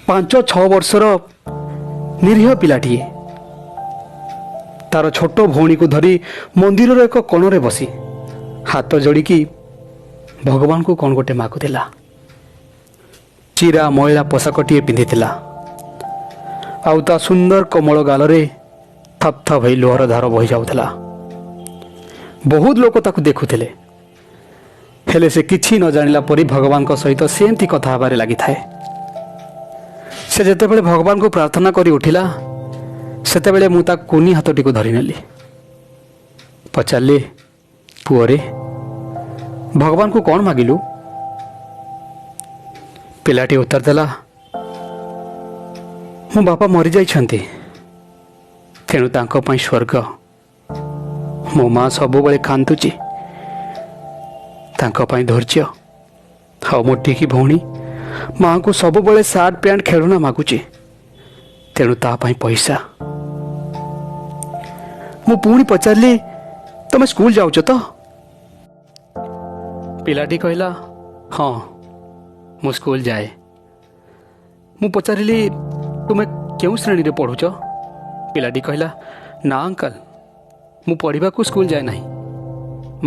5-6 ବର୍ଷର ନିରୀହ ପିଲାଟିଏ ତାର ଛୋଟ ଭଉଣୀକୁ ଧରି ମନ୍ଦିରର ଏକ କୋଣରେ ବସି ହାତ ଯୋଡ଼ିକି ଭଗବାନଙ୍କୁ କ'ଣ ଗୋଟେ ମାଗୁଥିଲା। ଚିରା ମଇଳା ପୋଷାକଟିଏ ପିନ୍ଧିଥିଲା ଆଉ ତା ସୁନ୍ଦର କୋମଳ ଗାଲରେ ଥପ୍ ଥପ୍ ହେଇ ଲୁହର ଧାର ବହି ଯାଉଥିଲା। ବହୁତ ଲୋକ ତାକୁ ଦେଖୁଥିଲେ, ହେଲେ ସେ କିଛି ନ ଜାଣିଲା ପରି ଭଗବାନଙ୍କ ସହିତ ସେମିତି କଥା ହେବାରେ ଲାଗିଥାଏ। ସେ ଯେତେବେଳେ ଭଗବାନଙ୍କୁ ପ୍ରାର୍ଥନା କରି ଉଠିଲା, ସେତେବେଳେ ମୁଁ ତା କୁନି ହାତଟିକୁ ଧରିନେଲି। ପଚାରିଲି, "ପୁଅରେ, ଭଗବାନଙ୍କୁ କ'ଣ ମାଗିଲୁ?" ପିଲାଟି ଉତ୍ତର ଦେଲା, "ମୋ ବାପା ମରିଯାଇଛନ୍ତି, ତେଣୁ ତାଙ୍କ ପାଇଁ ସ୍ୱର୍ଗ। ମୋ ମା ସବୁବେଳେ କାନ୍ଦୁଛି, ତାଙ୍କ ପାଇଁ ଧୈର୍ଯ୍ୟ। ଆଉ ମୋ ଟିକି ଭଉଣୀ ମାଙ୍କୁ ସବୁବେଳେ ସାର୍ଟ, ପ୍ୟାଣ୍ଟ, ଖେଳନା ମାଗୁଛି, ତେଣୁ ତା ପାଇଁ ପଇସା।" ମୁଁ ପୁଣି ପଚାରିଲି, "ତମେ ସ୍କୁଲ ଯାଉଛ ତ?" ପିଲାଟି କହିଲା, "ହଁ, ମୁଁ ସ୍କୁଲ ଯାଏ।" ମୁଁ ପଚାରିଲି, "ତୁମେ କେଉଁ ଶ୍ରେଣୀରେ ପଢ଼ୁଛ?" ପିଲାଟି କହିଲା, "ନା ଅଙ୍କଲ, ମୁଁ ପଢ଼ିବାକୁ ସ୍କୁଲ ଯାଏ ନାହିଁ।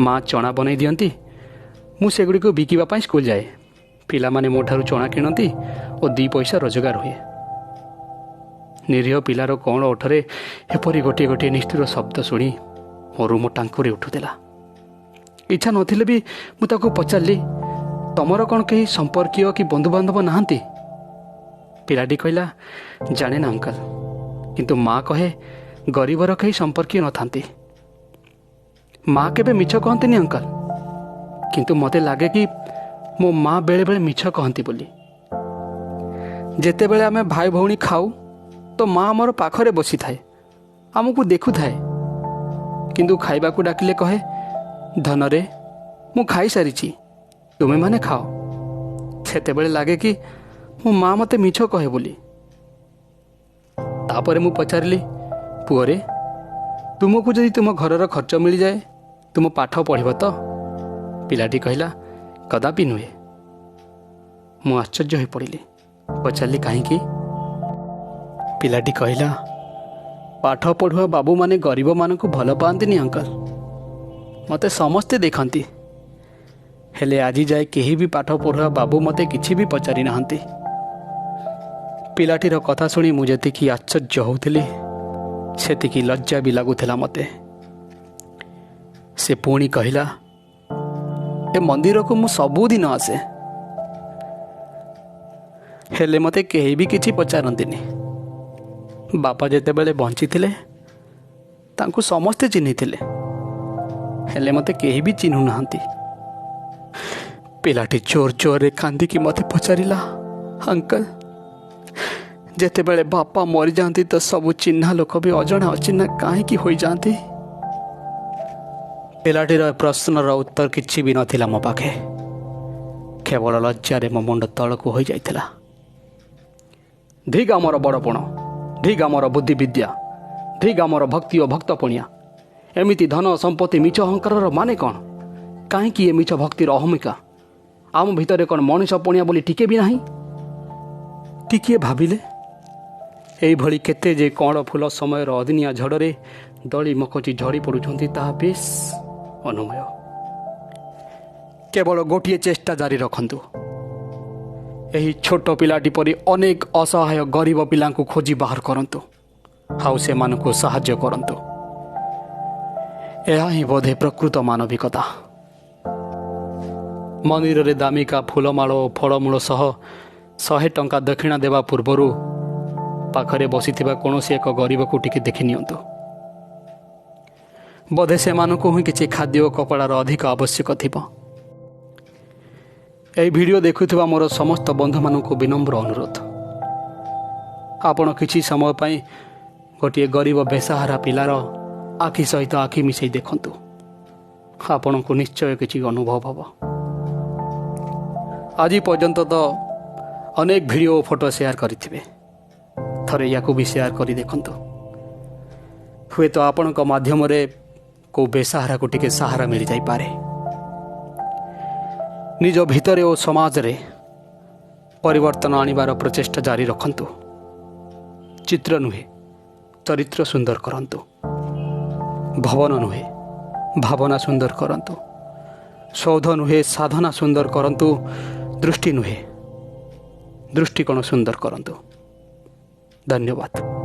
ମା ଚଣା ବନେଇ ଦିଅନ୍ତି, ମୁଁ ସେଗୁଡ଼ିକୁ ବିକିବା ପାଇଁ ସ୍କୁଲ ଯାଏ। ପିଲାମାନେ ମୋ ଠାରୁ ଚଣା କିଣନ୍ତି ଓ 2 ପଇସା ରୋଜଗାର ହୁଏ।" ନିରୀହ ପିଲାର କଅଁଳ ଓଠରେ ଏପରି ଗୋଟିଏ ଗୋଟିଏ ନିଷ୍ଠୁର ଶବ୍ଦ ଶୁଣି ମୋ ରୁମ ଟାଙ୍କୁରି ଉଠୁଥିଲା। ଇଚ୍ଛା ନଥିଲେ ବି ମୁଁ ତାକୁ ପଚାରିଲି, "ତମର କ'ଣ କେହି ସମ୍ପର୍କୀୟ କି ବନ୍ଧୁବାନ୍ଧବ ନାହାନ୍ତି?" ପିଲାଟି କହିଲା, "ଜାଣେ ନା ଅଙ୍କଲ, କିନ୍ତୁ ମା କହେ ଗରିବର କେହି ସମ୍ପର୍କୀୟ ନଥାନ୍ତି। ମା କେବେ ମିଛ କହନ୍ତିନି ଅଙ୍କଲ, କିନ୍ତୁ ମୋତେ ଲାଗେ କି ମୋ ମା ବେଳେବେଳେ ମିଛ କହନ୍ତି ବୋଲି। ଯେତେବେଳେ ଆମେ ଭାଇ ଭଉଣୀ ଖାଉ ତ ମା ଆମର ପାଖରେ ବସିଥାଏ, ଆମକୁ ଦେଖୁଥାଏ। କିନ୍ତୁ ଖାଇବାକୁ ଡାକିଲେ କହେ, 'ଧନରେ, ମୁଁ ଖାଇସାରିଛି, ତୁମେମାନେ ଖାଅ।' ସେତେବେଳେ ଲାଗେ କି ମୋ ମା ମୋତେ ମିଛ କହେ ବୋଲି।" ତାପରେ ମୁଁ ପଚାରିଲି, "ପୁଅରେ, ତୁମକୁ ଯଦି ତୁମ ଘରର ଖର୍ଚ୍ଚ ମିଳିଯାଏ, ତୁମ ପାଠ ପଢ଼ିବ ତ?" ପିଲାଟି କହିଲା, "କଦାପି ନୁହେଁ।" ମୁଁ ଆଶ୍ଚର୍ଯ୍ୟ ହୋଇପଡ଼ିଲି। ପଚାରିଲି, "କାହିଁକି?" ପିଲାଟି କହିଲା, "ପାଠ ପଢ଼ୁଆ ବାବୁମାନେ ଗରିବମାନଙ୍କୁ ଭଲ ପାଆନ୍ତିନି ଅଙ୍କଲ। ମୋତେ ସମସ୍ତେ ଦେଖନ୍ତି, ହେଲେ ଆଜି ଯାଏ କେହି ବି ପାଠ ପଢ଼ୁଆ ବାବୁ ମୋତେ କିଛି ବି ପଚାରି ନାହାନ୍ତି।" ପିଲାଟିର କଥା ଶୁଣି ମୁଁ ଯେତିକି ଆଶ୍ଚର୍ଯ୍ୟ ହେଉଥିଲି, ସେତିକି ଲଜ୍ଜା ବି ଲାଗୁଥିଲା ମୋତେ। ସେ ପୁଣି କହିଲା, "ଏ ମନ୍ଦିରକୁ ମୁଁ ସବୁଦିନ ଆସେ, ହେଲେ ମୋତେ କେହି ବି କିଛି ପଚାରନ୍ତିନି। ବାପା ଯେତେବେଳେ ବଞ୍ଚିଥିଲେ, ତାଙ୍କୁ ସମସ୍ତେ ଚିହ୍ନିଥିଲେ, ହେଲେ ମୋତେ କେହି ବି ଚିହ୍ନୁ ନାହାନ୍ତି।" ପିଲାଟି ଜୋର ଜୋରରେ କାନ୍ଦିକି ମୋତେ ପଚାରିଲା, "ଅଙ୍କଲ, ଯେତେବେଳେ ବାପା ମରିଯାଆନ୍ତି ତ ସବୁ ଚିହ୍ନା ଲୋକ ବି ଅଜଣା ଅଚିହ୍ନା କାହିଁକି ହୋଇଯାଆନ୍ତି?" ପିଲାଟିର ପ୍ରଶ୍ନର ଉତ୍ତର କିଛି ବି ନଥିଲା ମୋ ପାଖେ। କେବଳ ଲଜ୍ଜାରେ ମୋ ମୁଣ୍ଡ ତଳକୁ ହୋଇଯାଇଥିଲା। ଧିକ୍ ଆମର ବଡ଼ପଣ, ଧିକ୍ ଆମର ବୁଦ୍ଧି ବିଦ୍ୟା, ଧିକ୍ ଆମର ଭକ୍ତି ଓ ଭକ୍ତ ପଣିଆ। ଏମିତି ଧନ ସମ୍ପତ୍ତି, ମିଛ ଅହଙ୍କାରର ମାନେ କ'ଣ? କାହିଁକି ଏ ମିଛ ଭକ୍ତିର ଅହମିକା? ଆମ ଭିତରେ କ'ଣ ମଣିଷ ପଣିଆ ବୋଲି ଟିକେ ବି ନାହିଁ? ଟିକିଏ ଭାବିଲେ ଏଇଭଳି କେତେ ଯେ କଅଁଳ ଫୁଲ ସମୟର ଅଦିନିଆ ଝଡ଼ରେ ଦଳି ମକଚି ଝଡ଼ି ପଡ଼ୁଛନ୍ତି, ତାହା ବେଶ ଅନୁମେୟ। କେବଳ ଗୋଟିଏ ଚେଷ୍ଟା ଜାରି ରଖନ୍ତୁ। ଏହି ଛୋଟ ପିଲାଟି ପରି ଅନେକ ଅସହାୟ ଗରିବ ପିଲାଙ୍କୁ ଖୋଜି ବାହାର କରନ୍ତୁ ଆଉ ସେମାନଙ୍କୁ ସାହାଯ୍ୟ କରନ୍ତୁ। ଏହା ହିଁ ବୋଧେ ପ୍ରକୃତ ମାନବିକତା। ମନ୍ଦିରରେ ଦାମିକା ଫୁଲମାଳ ଓ ଫଳମୂଳ ସହ 100 ଟଙ୍କା ଦକ୍ଷିଣା ଦେବା ପୂର୍ବରୁ ପାଖରେ ବସିଥିବା କୌଣସି ଏକ ଗରିବକୁ ଟିକେ ଦେଖି ନିଅନ୍ତୁ। ବୋଧେ ସେମାନଙ୍କୁ ହିଁ କିଛି ଖାଦ୍ୟ ଓ କପଡ଼ାର ଅଧିକ ଆବଶ୍ୟକ ଥିବ। ଏହି ଭିଡ଼ିଓ ଦେଖୁଥିବା ମୋର ସମସ୍ତ ବନ୍ଧୁମାନଙ୍କୁ ବିନମ୍ର ଅନୁରୋଧ, ଆପଣ କିଛି ସମୟ ପାଇଁ ଗୋଟିଏ ଗରିବ ବେସାହାରା ପିଲାର ଆଖି ସହିତ ଆଖି ମିଶାଇ ଦେଖନ୍ତୁ। ଆପଣଙ୍କୁ ନିଶ୍ଚୟ କିଛି ଅନୁଭବ ହେବ। ଆଜି ପର୍ଯ୍ୟନ୍ତ ତ ଅନେକ ଭିଡ଼ିଓ ଓ ଫଟୋ ସେୟାର କରିଥିବେ, ଥରେ ୟାକୁ ବି ସେୟାର କରି ଦେଖନ୍ତୁ। ହୁଏତ ଆପଣଙ୍କ ମାଧ୍ୟମରେ କେଉଁ ବେସାହାରାକୁ ଟିକେ ସାହାରା ମିଳିଯାଇପାରେ। ନିଜ ଭିତରେ ଓ ସମାଜରେ ପରିବର୍ତ୍ତନ ଆଣିବାର ପ୍ରଚେଷ୍ଟା ଜାରି ରଖନ୍ତୁ। ଚିତ୍ର ନୁହେଁ, ଚରିତ୍ର ସୁନ୍ଦର କରନ୍ତୁ। ଭବନ ନୁହେଁ, ଭାବନା ସୁନ୍ଦର କରନ୍ତୁ। ସୌଧ ନୁହେଁ, ସାଧନା ସୁନ୍ଦର କରନ୍ତୁ। ଦୃଷ୍ଟି ନୁହେଁ, ଦୃଷ୍ଟିକୋଣ ସୁନ୍ଦର କରନ୍ତୁ। ଧନ୍ୟବାଦ।